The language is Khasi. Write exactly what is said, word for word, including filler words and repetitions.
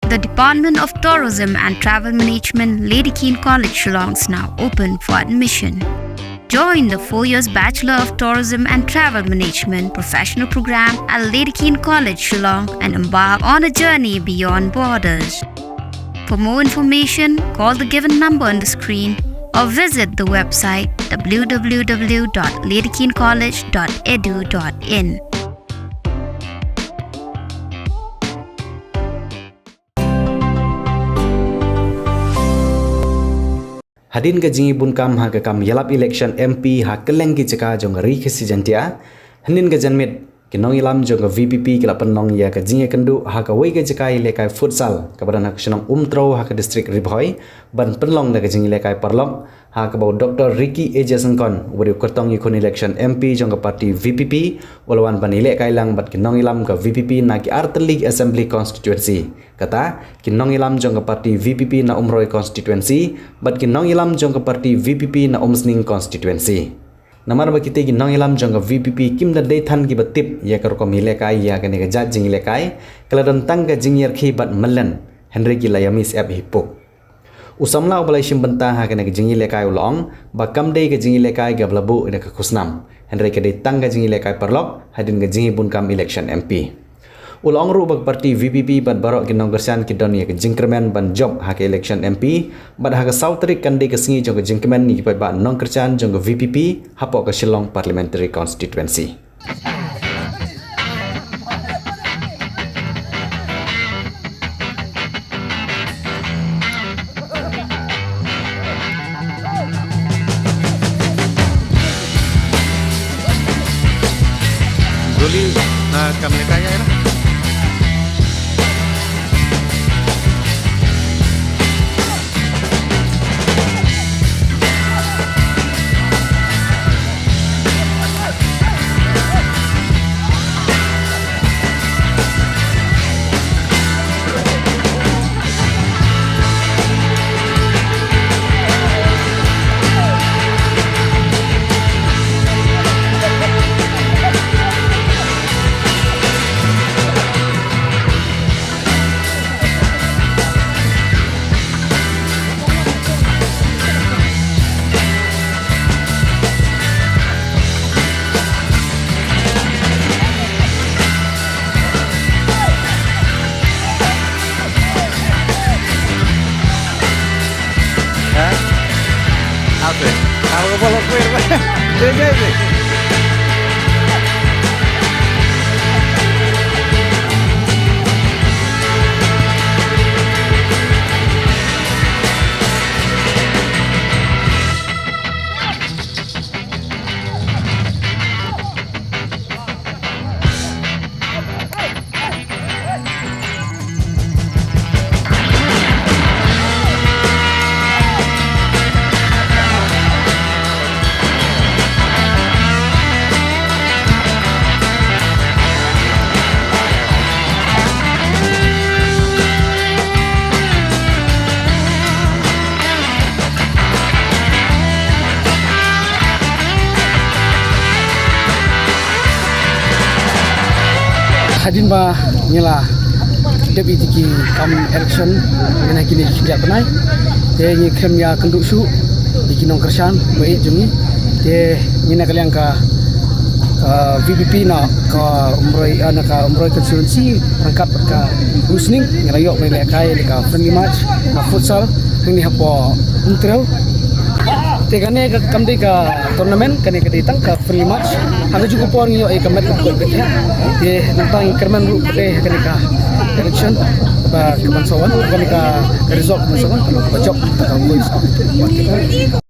The Department of Tourism and Travel Management, Lady Keane College, Shillong, is now open for admission. Join the four years Bachelor of Tourism and Travel Management professional program at Lady Keane College, Shillong, and embark on a journey beyond borders. For more information, call the given number on the screen or visit the website w w w dot lady keane college dot e d u dot in. Hadien ka jingïabun kam ha ka kam ïalap election M P ha kylleng ki jaka jong ka Ri Khasi Jaiñtia, hynnin ka janmiet, ki nongïalam jong ka V P P ki la pynlong ïa ka jingïakynduh ha kawei ka jaka ïalehkai futsal kaba don ha ka shnong Umtrew ha ka district Ri Bhoi, ban pynlong da ka jingïalehkai paralok, ha kaba u Doctor Ricky A J Syngkon, uba dei u kyrtong ïakhun election M P jong ka party V P P, u la wan ban ïalehkai lang bad ki nongïalam ka V P P na ki artylli ki assembly constituency. Kata, ki nongïalam jong ka party V P P na Umroi constituency, bad ki nongïalam jong ka party V P P na Umsning constituency. Namar ba kitei ki nongïalam jong ka V P P kim da dei than kiba tip ïa ka rukom ïalehkai ïa kane ka jait jingïalehkai, ka la don tang ka jingïarkhie bad myllen, hynrei ki la ïamih syep hi puk. U samla uba la shim bynta ha kane ka jingïalehkai u la ong ba kam dei ka jingïalehkai kaba la buh da ka khusnam, hynrei ka dei tang ka jingïalehkai paralok hadien ka jingïabun kam election M P. U la ong ruh ba ka party V P P bad baroh ki nongkyrshan ki don ïa ka jingkyrmen ban jop ha ka election M P, bad ha ka saw tarik kan dei ka sngi jong ka jingkmen ïa ki paidbah nongkyrshan jong ka V P P hapoh ka Shillong Parliamentary Constituency. Guli na kam leka ya, ya. Hadien ba ngi la dep ïa ki kam election, ngi na kine ki khyndiat bnai. Te ngi khlem ïa kynduh shuh ïa ki nongkyrshan ba ïeit jong ngi. Te ngi na ka liang ka, ka V P P na ka Umroi, ah, na ka Umroi constituency, ryngkat bad ka Umsning, ngi la ïoh ban lehkai ïa ka friendly match, ka futsal, hangne hapoh Umtrew. Te kane ka kam dei ka tournament, kane ka dei tang ka friendly match. Ha kajuh ka por ngi ïoh ïa ka met ka kut ka khiah. Te nangta ngi kyrmen ruh ka dei kane ka election ba ka ban sa wan, kane ka result ka ban sa wan, ka ban jop ka Voice of Umroi.